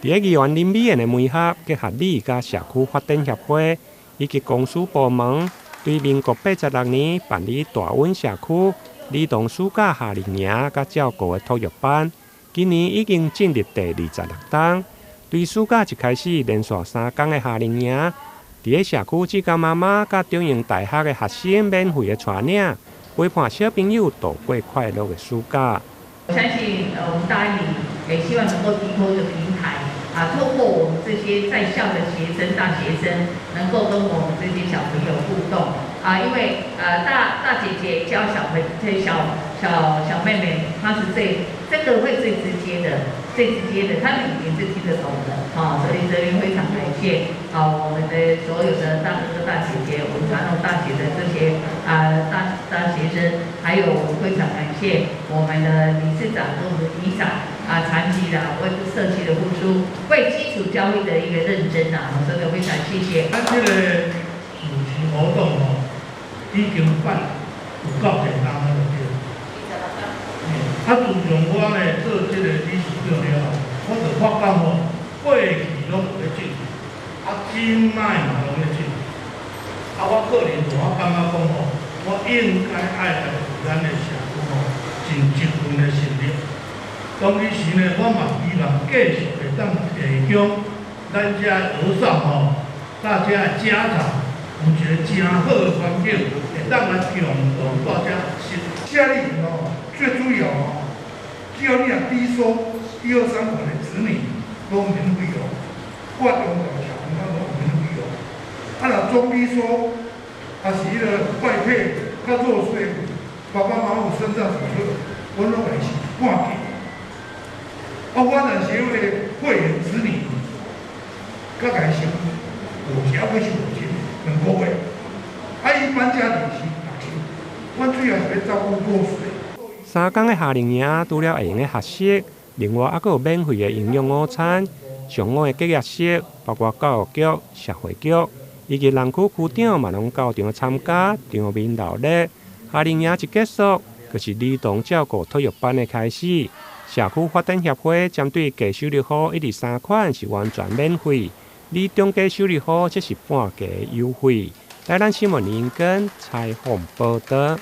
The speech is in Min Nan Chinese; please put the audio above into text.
佇咧議員林美妍的媒合，結合里佮社區發展協會以及公司部門，對民國86年辦理大穩社區兒童暑假夏令營佮照顧的托育班，今年已經進入第26冬。對暑假一開始，連續3工的夏令營，佇咧社區志工媽媽佮中正大學的學生免費的帶領，陪伴小朋友度過快樂的暑假。我相信，我們大安里也希望能夠提供一個平台，啊，透過我們這些在校的學生、大學生，能夠跟我們這些小朋友互動，啊，因為大大姐姐教小朋這小小小妹妹，她是最這個會最直接的，最直接的，他們語言是聽得懂的，啊，所以這邊非常感謝啊，我們的所有的大哥哥大姐姐，我們傳統大學的這些啊大大學生，還有我非常感謝我們的理事長跟我們的里長啊，長期的為社區的付出，為基礎教育的一個認真啊，真的非常謝謝。咱這個暑期活動哦，已經辦有夠濟冬啊，對。啊，自從我呢做這個理事長了後，我就發覺吼，過去攏有咧進，啊，這擺嘛攏咧進。啊，我個人就我感覺講吼，我應該愛來為咱的社區吼盡這份的心力。當彼時呢，我嘛希望繼續會當提供咱遮兒少吼，大家的家長有一個誠好的環境，會當來共同大家學習。夏令營哦，最主要哦，只要你若低收一二三款的子女攏免費哦，國中大小朋友攏免費哦。啊，若中低收，啊是彼個外配較弱勢，爸爸媽媽有身障什麼，阮攏會是半價。啊，我若是彼個會員子女，較共收5折，還是5折，2個月。啊，一般家庭是6折。阮主要是欲照顧弱勢。 3工的夏令營，除了會用得學習，另外猶閣有免費的營養午餐。上午的結業式，包括教育局、社會局以及南區區長嘛，攏到場參加，場面熱鬧。夏令營一結束，就是兒童照顧托育班的開始。社區發展協會針對低收入戶一至三款是完全免費，而中低收入戶則是半價優惠。台南新聞林根採訪報導。